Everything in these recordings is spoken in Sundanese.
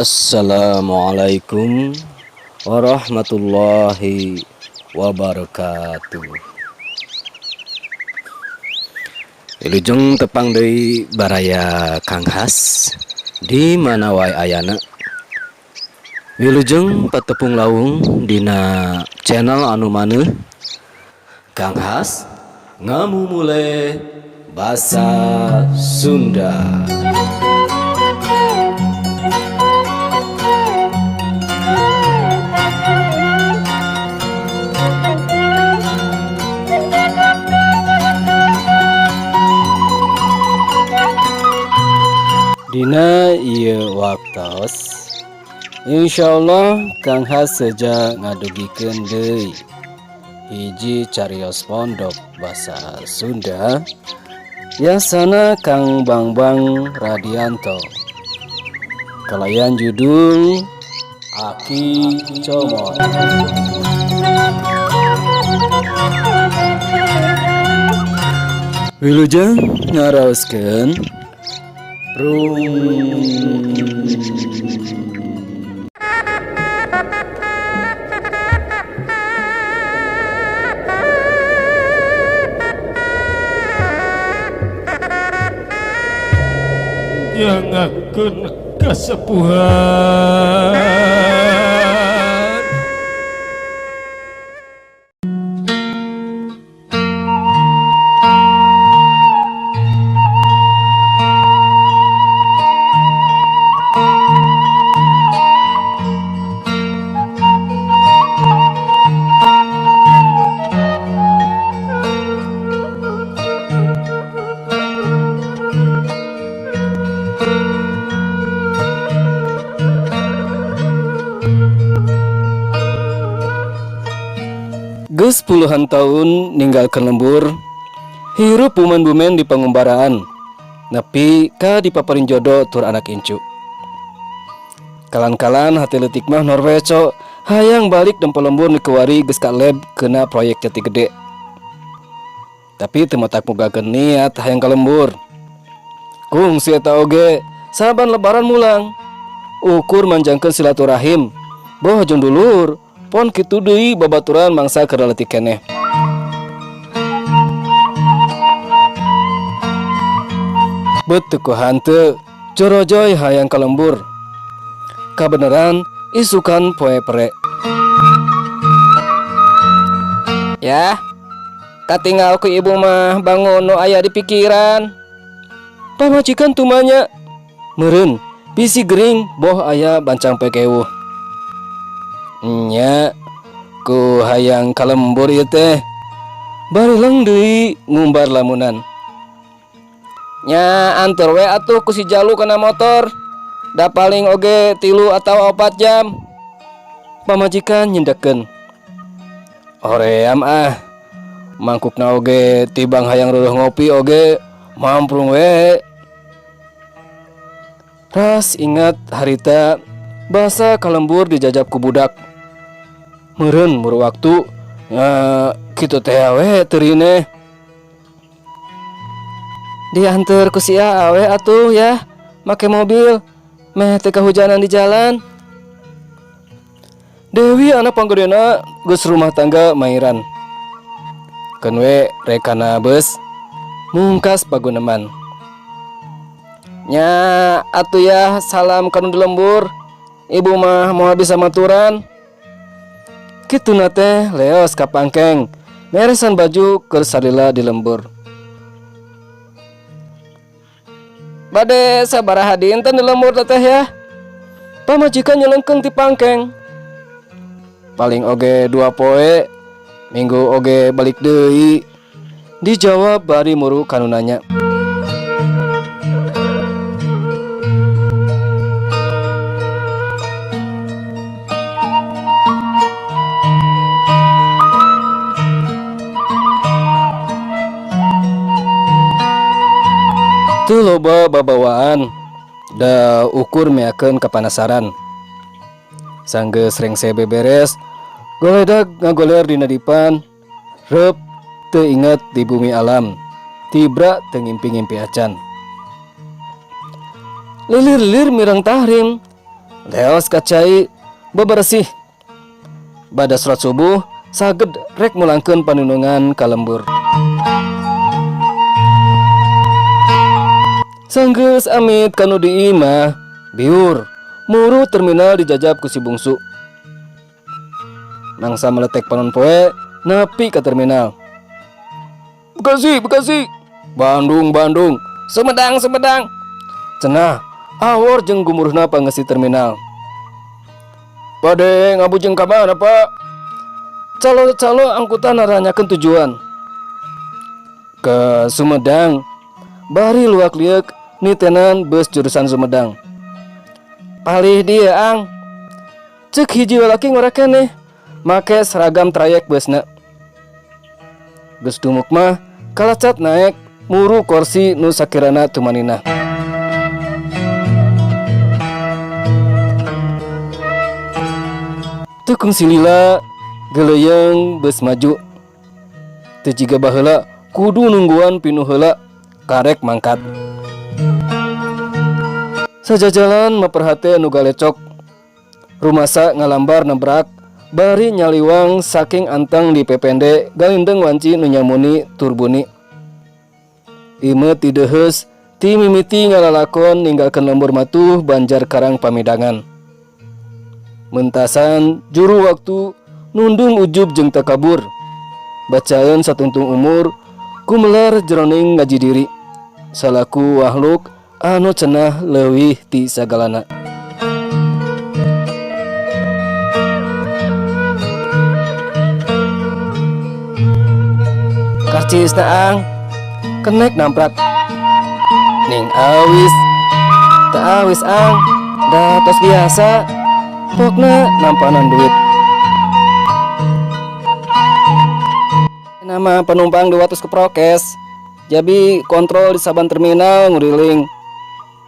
Assalamualaikum warahmatullahi wabarakatuh. Wilujeng tepang deui baraya Kang Has di mana wae ayana. Wilujeng patepung lawung dina channel anu maneuh Kang Has ngamumule basa Sunda. Dina ieu waktos Insyaallah Kang Has seja ngadugikeun deui hiji carios pondok basa Sunda yasana Kang Bangbang Radianto kalayan judul Aki Comot. Wilujeng ngaraoskeun Rung. Nyangakeun kasepuhan. Geus puluhan tahun ninggalkeun lembur, hirup bumen-bumen di pangumbaraan, nepi ka dipaparin jodoh tur anak incu. Kalan-kalan hati leutik mah norweco hayang balik nempo lembur nu kiwari geus kaleb kena proyek jati gede. Tapi teu matak mugakeun niat hayang ka lembur. Kungsi eta oge saban lebaran mulang, ukur manjangkeun silaturahim, boh jeung dulur. Pon kitu deui babaturan mangsa keur leutik keneh. Bet teu ku hanteu, jorojoy hayang ka lembur. Kabeneran isukan poe pere. Yah, katinggal ku ibu mah bangun nu aya di pikiran. Pamajikan tumanya meureun bisi gering boh aya bancang pekewuh. Nya ku hayang kalembur ieu teh. Barileng deui ngumbar lamunan. Nya anteur we atuh ku si Jalu kana motor. Da paling oge 3 atawa 4 jam. Pamajikan nyindekkeun. Hoream ah. Mangkukna oge tibang hayang reueuh ngopi oge mamprung we. Ras ingat harita basa kalembur dijajab ku budak. Meureun muru waktu kitu teh we teurineh. Dianteur ku si Aa we atuh ya, make mobil meh teu kahujanan di jalan. Dewi anak panggedena geus rumah tangga mairan. Keun we rek kana beus mungkas paguneman. Nya atuh ya salam ka nu di lembur. Ibu mah moal bisa maturan. Kituna teh leos ka pangkeng meresan baju keur salila di lembur. Bade sabaraha dinten di lembur teteh ya? Pamajikan nyelengkeung ti pangkeng. Paling oge 2 poe, minggu oge balik deui. Dijawab bari muru kanu nanya. Teu loba babawaan da ukur meakeun kapanasaran. Sanggeus rengse beberes, goledag ngagoler dina dipan, reup teu inget di bumi alam, tibra teu ngimpi-ngimpi acan. Lilir-lilir mireng tahrim, Leos ka cai bebersih. Bada salat subuh saged rek mulangkeun panunungan ka lembur. Sanggeus amit kanu di imah, biur, muru terminal dijajab ku si bungsu. Mangsa meletek panon poe nepi ka terminal. Bekasi, Bekasi. Bandung, Bandung. Sumedang, Sumedang. Cenah, awor jeung gumuruhna pangeusi terminal. Bade ngabujeng ka mana, Pak? Calo-calo angkutan naranyakeun tujuan. Ke Sumedang. Bari luak lieuk nitenan bus jurusan Sumedang. Palih dieu, Ang. Ceuk hiji lalaki ngora keneh make seragam trayek busna. Geus dumuk mah kalacat naek muru korsi nu sakirana tumaninah. Teu kungsi lila geleuyeng beus maju. Teu jiga baheula kudu nungguan pinuh heula karek mangkat. Sajajalan maperhate nu galecok. Rumasa ngalambar nebrak bari nyaliwang saking anteng di pepende galindeng wanci nu nyamuni tur buni. Imeut dideuheus ti mimiti ngalalakon ninggalkeun lembur matuh Banjar Karang Pamidangan. Mentasan juru waktu nundung ujub jeung takabur. Bacaeun satungtung umur gumelar jeroning ngaji diri salaku wahluk anu cenah leuwih ti sagalana. Karcisna Ang, kenek namprak. Ning awis, teu awis Ang, da tos biasa, pokna nampanan duit. Nama penumpang 200 keprokes, jadi kontrol di saban terminal nguriling.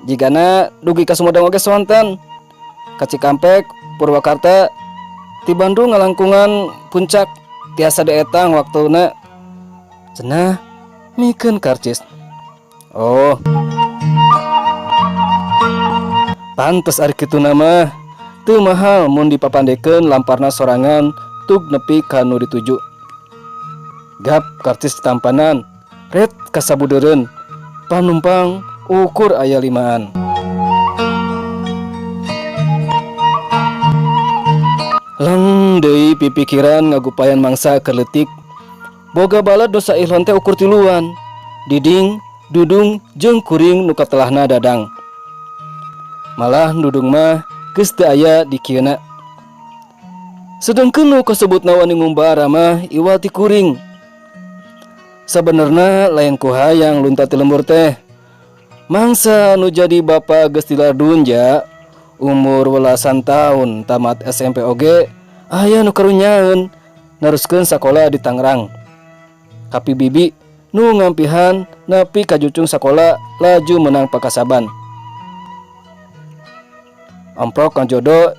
Jigana dugi ka Sumedang oge sonten. Ka Cikampek, Purwakarta, ti Bandung ngalangkungan puncak tiasa dietang waktuna. Cenah mikeun karcis. Oh. Pantes ari kituna mah teu mahal mun dipapandekeun lamparna sorangan tug nepi ka nu dituju. Gap karcis tampanan, ret kasabudeureun, panumpang ukur aya limaan. Leng deui pipikiran ngagupayan mangsa keur leutik. Boga balad dosa ihlon teh ukur tiluan. Diding, Dudung jeung kuring nu katelahna Dadang. Malah Dudung mah geus teu aya di kieuna. Sedengkeun nu kasebutna wani ngumbara mah iwal ti kuring. Sabenerna lain ku hayang lunta ti lembur teh. Mangsa nu jadi bapa geus tilar dunja, umur welasan taun tamat SMP oge aya nu karunyaeun neruskeun sakola di Tangerang. Kapi bibi nu ngampihan nepi ka jucung sakola laju menang pakasaban. Amprok kang jodo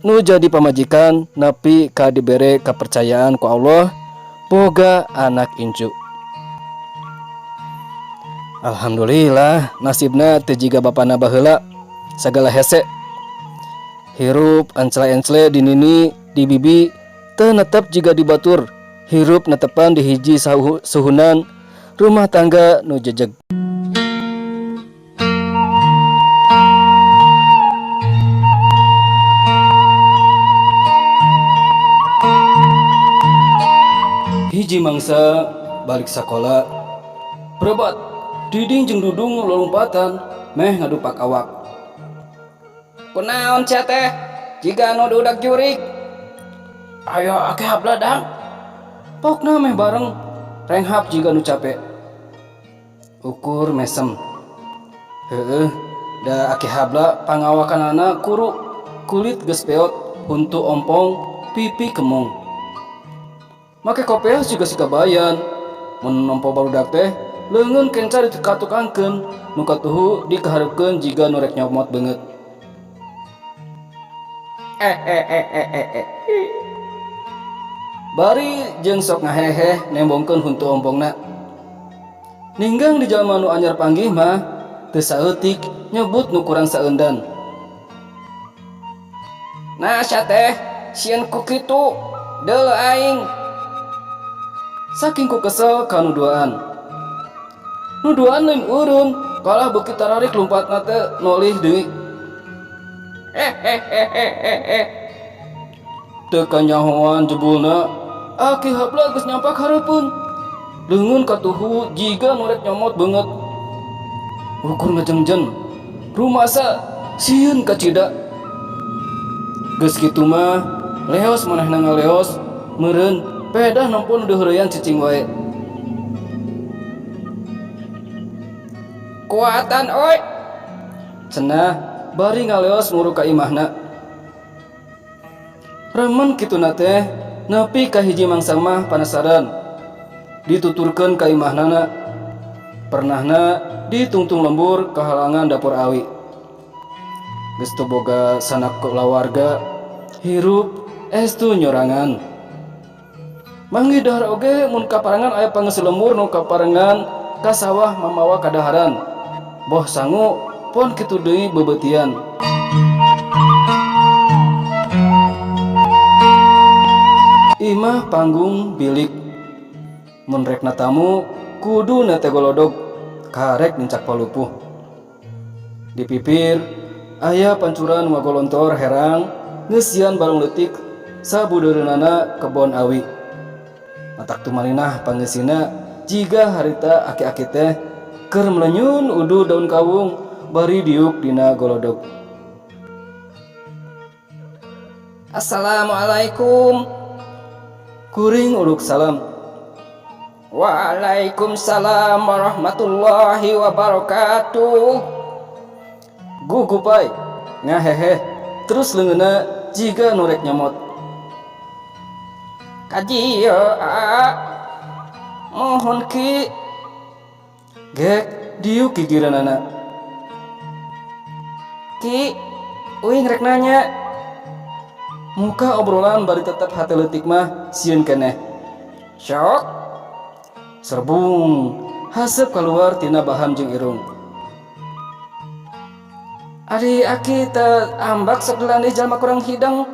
nu jadi pamajikan nepi ka dibere kapercayaan ku Allah boga anak incu. Alhamdulillah nasibna teu jiga bapana baheula sagala hese. Hirup encle-encle di nini di bibi teu netep jiga di batur. Hirup netepan di hiji suhunan rumah tangga nu jejeg. Hiji mangsa balik sakola berobat Diding jeung Dudung lolompatan meh ngadupak awak. Kunaon sia teh? Jiga nu diudak jurik. Aya akeh habla dang. Pokna meh bareng renghap jiga nu cape. Ukur mesem. Heueuh, da akeh habla pangawakanana kuru, kulit geus peot, huntu ompong, pipi kemung. Make kopeah juga si kabayan. Mun nempo barudak teh leungeun kenca dikatukangkeun, nu katuhu dikahareupkeun jiga nu rek nyomot beungeut. Bari jeung sok ngaheheh nembongkeun huntu ompongna. Ninggang di jalma nu anyar panggih mah teu saeutik nyebut nu kurang saeundan. Nah sia teh sieun ku kitu deuleu aing. Saking ku kesel ka nu duaan. Nu duaan lain eureun, kalah beuki tararik lumpatna teh nolih deui. Hehehehehe. Teu kanyahoan jebulna, Aki Hapla geus nyampak hareupeun. Leungeun katuhu jiga nu rek nyomot beungeut. Ukur ngajengjen, rumasa sieun kacida. Geus kitu mah, leos manehna ngaleos, meureun pedah nempo nu deuheureuyan cicing wae. Kuatan oi. Cenah bari ngaleos muru ka imahna. Remen kituna teh nepi ka hiji mangsa mah panasaran. Dituturkeun ka imahnana. Pernahna ditungtung lembur kahalangan dapur awi. Geus teu boga sanak kulawarga, hirup estu nyorangan. Manggih dahar oge mun kaparangan aya pangeusi lembur nu kaparengan ka sawah mamawa kadaharan. Boh sangu pon kitu deui beubeutian. Imah panggung bilik. Mun rek natamu kudu nete golodog karek nincak palupuh. Di pipir aya pancuran ngagolontor herang ngeusian balong leutik sabudeureunana kebon awi. Matak tumaninah pangeusina jiga harita aki-aki teh keur melenyun uduh daun kawung bari diuk dina golodog. Assalamualaikum. Kuring uluk salam. Waalaikumsalam warahmatullahi wabarakatuh. Gugup ai ngaheheh terus leungeunna jiga nu rek nyomot. Kajieu aa. Mohon ki. Gek diuk gigireunana. Ki, uing rek nanya. Muka obrolan bari tetep hate leutik mah sieun keneh. Syok. Serbung haseup kaluar tina baham jeung irung. Ari aki teu ambak sok dilandih jalma kurang hideng.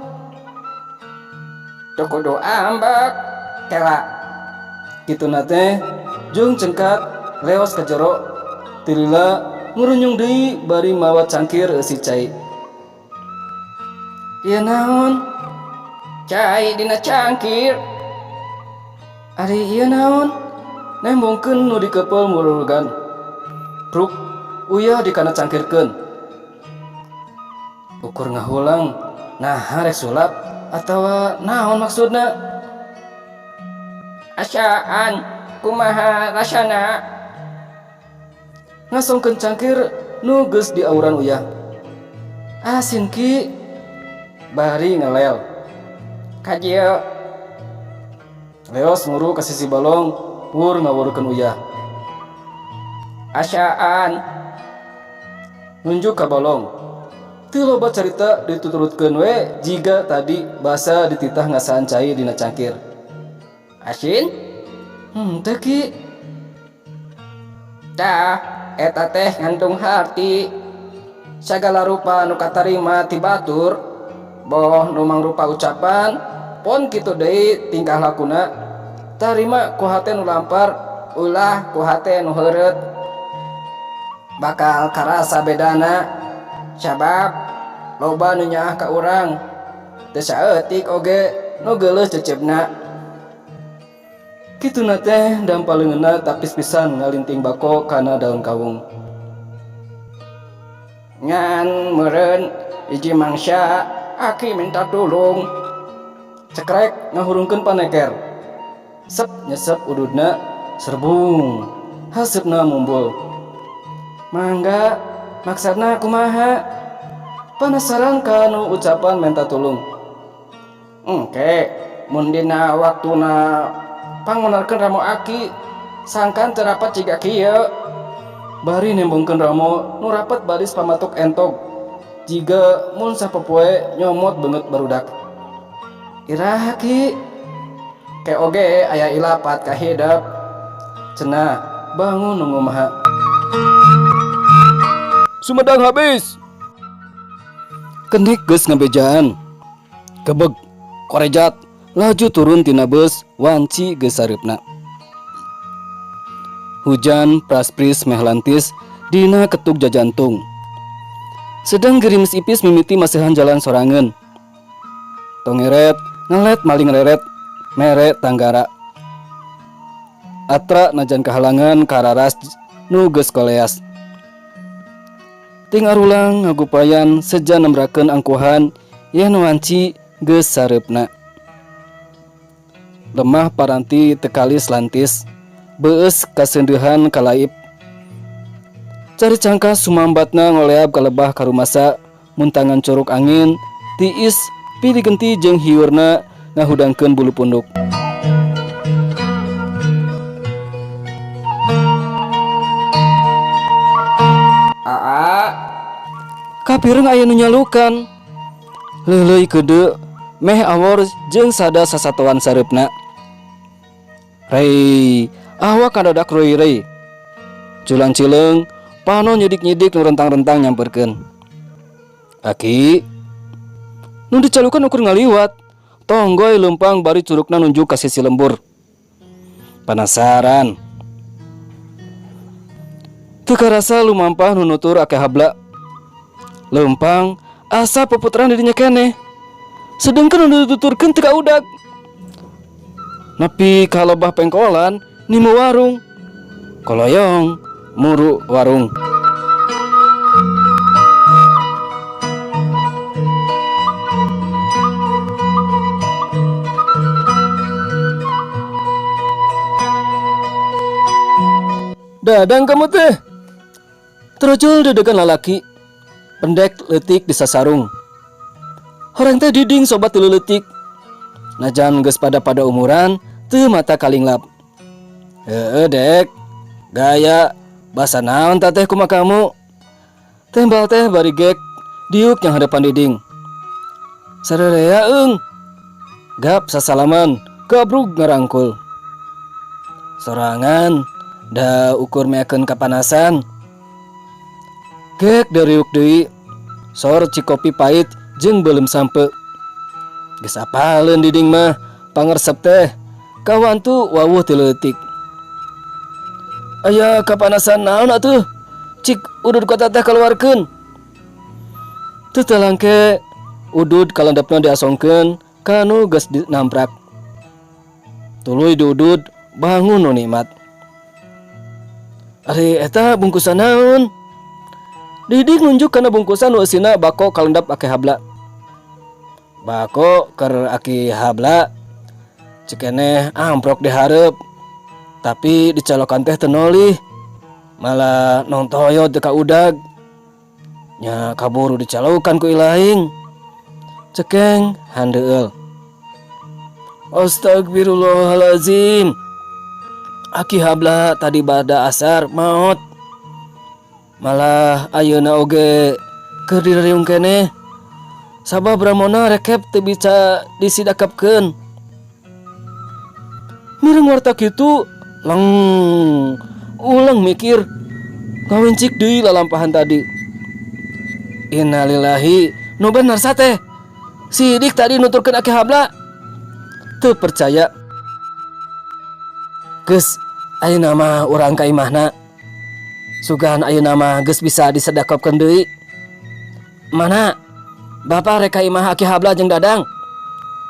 Teu kudu ambak kela. Kituna teh jeung cengkat leos ka jero tilila ngurunyung deui bari mawa cangkir eusi cai. Ieu naon? Cai dina cangkir. Ari ieu naon? Nembongkeun nu dikeupel mururugan. Pruk uyah dikana cangkirkeun. Ukur ngahulang naha rek sulap atawa naon maksudna? Asaan kumaha rasana? Ngasongkeun cangkir nu geus diauran uyah. Asin ki. Bari ngelel. Kajieu. Leos nguru ka sisi balong wur ngawurukeun uyah. Asaan. Nunjuk ka balong. Teu loba carita dituturutkeun we jiga tadi basa dititah ngasaan cai dina cangkir. Asin? Henteu ki. Tah, eta teh ngandung harti. Sagala rupa nu katarima ti batur, boh nu mangrupa ucapan, pon kitu deui tingkah lakuna. Tarima ku hate nu lampar, ulah ku hate nu heureut. Bakal karasa bedana, sabab loba nu nyaah ka urang. Teu saeutik oge nu geuleuh ceceupna. Kituna teh dampa leungeunna tapis pisan ngalinting bako kana daun kawung. Ngan meureun hiji mangsa aki minta tulung. Cekrek ngahurungkeun paneker. Sep nyesep ududna serbung. Haseupna mumbul. Mangga maksudna kumaha? Panasaran ka nu ucapan menta tulung. Engke mun dina waktuna pangmenerkeun ramo aki sangkan teu rapat jiga kieu. Bari nembongkeun ramo nu rapat baris pamatuk entog jiga mun sapopoe nyomot beungeut barudak. Iraha ki? Ke oge aya ilapat ka hidep. Cenah bangun nu ngumaha. Sumedang habis. Kenik geus ngabejaan. Gebeg, korejat, laju turun tina beus wanci geus sareupna. Hujan praspris meh lantis dina ketuk jajantung. Sedang gerimis ipis mimiti masihan jalan sorangan. Tongeret ngelet maling reret mere tanggara. Atra najan kahalangan kararas nu geus koleas. Ting arulang ngagupayan seja nembrakeun angkuhan yen wanci geus sareupna. Lemah paranti tekalis lantis, beueus kaseundeuhan kalaip. Cari cangkas sumambatna ngoleab kalebah karumasa muntangan curug angin tiis pilih genti jeung hiurna ngahudangkeun bulu punduk. Aa, kapireng aya nu nyalukan. Leuleui keudeu meh awor jeung sada sasatoan sareupna. Rei, awak kadadak reuy-reuy. Culang cileung, panon nyidik-nyidik nu rentang-rentang nyamperkeun. Aki, nu dicalukan ukur ngaliwat. Tonggoy leumpang bari curugna nunjuk ka sisi lembur. Panasaran. Teu karasa lumampah nu nutur ake habla. Leumpang asa peputaran dirinya keneh. Sedengkeun nu dituturkeun teu kaudag. Nepi ka lebah pengkolan nimu warung. Koloyong muru warung. Dadang kamu teh. Terjul dedegan lalaki. Pendek leutik disasarung. Horeng teh diding sobat tilu leutik. Najan geus pada-pada umuran teu mata kalinglap. Heueuh dek. Gaya basa naon ta teh kumaha kamu? Tembal teh bari gek diuk yang hadapan diding. Sarerea eung. Gap sasalaman, gabrug ngarangkul. Sorangan da ukur meakeun kapanasan. Gek dariuk deui. Sor cikopi pahit jeung beuleum sampe. Geus apaleun diding mah pangersep teh. Kawantu wawuh ti leutik. Aya kapanasan naon atuh? Cik udud kota teh kaluarkeun. Teu talangke udud kalandepna diasongkeun kanu geus dinamprak. Tuluy diudud bangun nu nikmat. Ari eta bungkusan naon? Didik nunjuk kana bungkusan nu eusina bako kalendap ake habla. Bako keur aki habla cikeneh amprok dihareup. Tapi dicalokan teh teu nolih. Malah nongtoyo teu kaudag. Nya kaburu dicalokan ku ilaing. Cekeng handeueul. Astagfirullahalazim. Aki habla tadi bada asar maot. Malah ayeuna oge keur dirariung keneh. Sabab ramona rekep teu bisa disidakapkeun. Mireng warta kitu leng ulang mikir ngawencik deui lalampahan tadi. Innalillahi, nu bener sate. Sidik tadi nuturkeun aki habla. Teu percaya. Geus ayeuna mah urang ka imahna. Sugan ayeuna mah geus bisa disedekapkeun deui. Mana? Bapak rek ka imah aki habla jeung Dadang.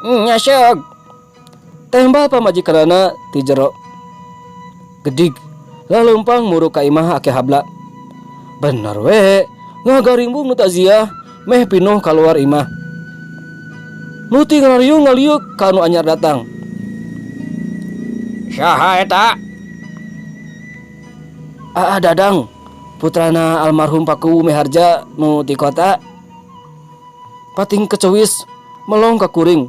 Nya syog. Tembal pamajikanana ti jero. Gedig laleumpang muru ka imah aki habla. Bener we, ngagarimbung nu takziah meh pinuh kaluar imah. Nu ti ngariung ngaliuk ka nu anyar datang. Saha eta? Aa Dadang, putrana almarhum Paku Miharja nu ti kota. Pating kecewis melong ka kuring.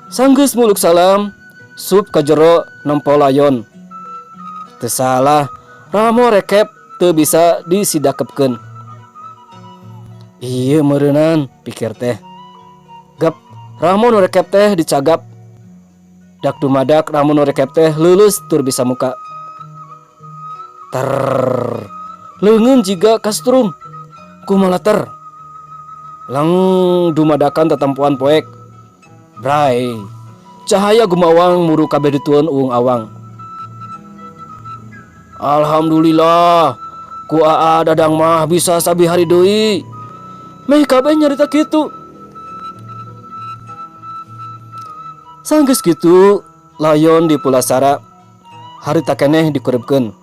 Sanggeus muluk salam, sup ka jero nempo layon. Teu salah, ramo rekep teu bisa disidakepkeun. Ieu meureunan pikir teh. Gap, ramo nu rekep teh dicagap. Dak dumadak ramo nu rekep teh leuleus tur bisa muka. Ter leungeun jiga kastrum. Kumaha ter? Lang dumadakan tatampuan poek. Bray. Cahaya gumawang muru kabeh ditueun uung awang. Alhamdulillah, ku Aa Dadang mah bisa sabi hari deui. Meh kabeh nyarita kitu. Sanggeus kitu, layon di Pulasara harita keneh dikurebkeun.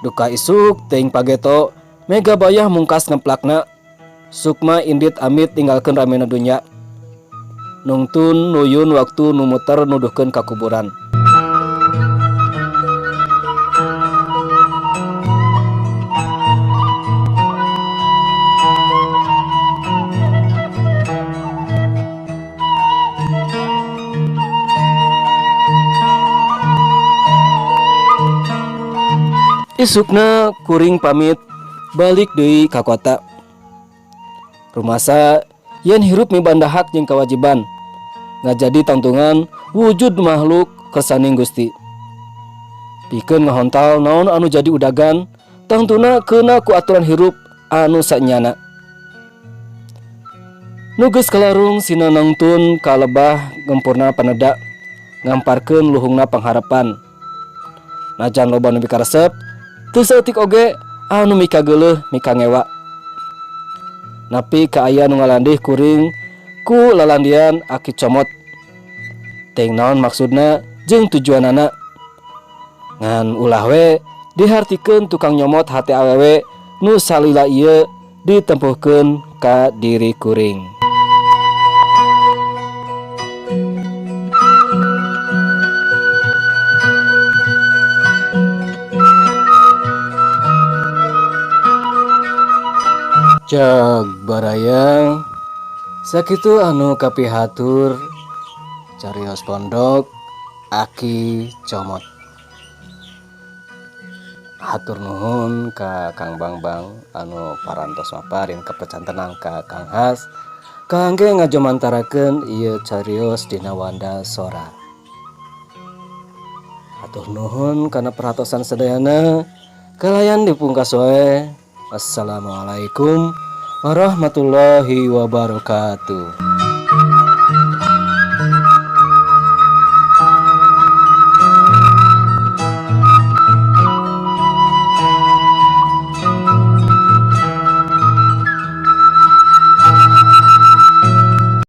Duka isuk teuing pageto Mega Bayah mungkas ngeplakna. Sukma indit amit tinggalkeun ramena dunya. Nungtun nuyun waktu nu muter nuduhkeun ka kuburan. Isukna kuring pamit balik deui ka kota. Rumasa yen hirup mibandahak jeung kewajiban ngajadi tangtungan wujud makhluk kersaning Gusti. Pikeun ngahontal naon anu jadi udagan tangtuna keuna ku aturan hirup anu sanyana. Nu geus kalarung sina nangtun kalebah gempurna paneda ngamparkeun luhungna pangharapan. Najan loba nu mikaresep teu saeutik oge anu mikageuleuh mikangewa. Napi ka aya nu ngalandih kuring ku lalandian Aki Comot. Teuing naon maksudna jeung tujuanana. Ngan ulah we dihartikeun tukang nyomot hate awewe nu salila ieu ditempuhkeun ka diri kuring. Cek barayang sakitu anu kapihatur carios pondok Aki Comot. Hatur nuhun ka Kang Bangbang anu parantos maparin kepecantenan ka Kang Has kangge ngajomantarakeun ieu carios dina wanda sora. Hatur nuhun kana perhatosan sadayana kalayan dipungkas wae. Assalamualaikum warahmatullahi wabarakatuh.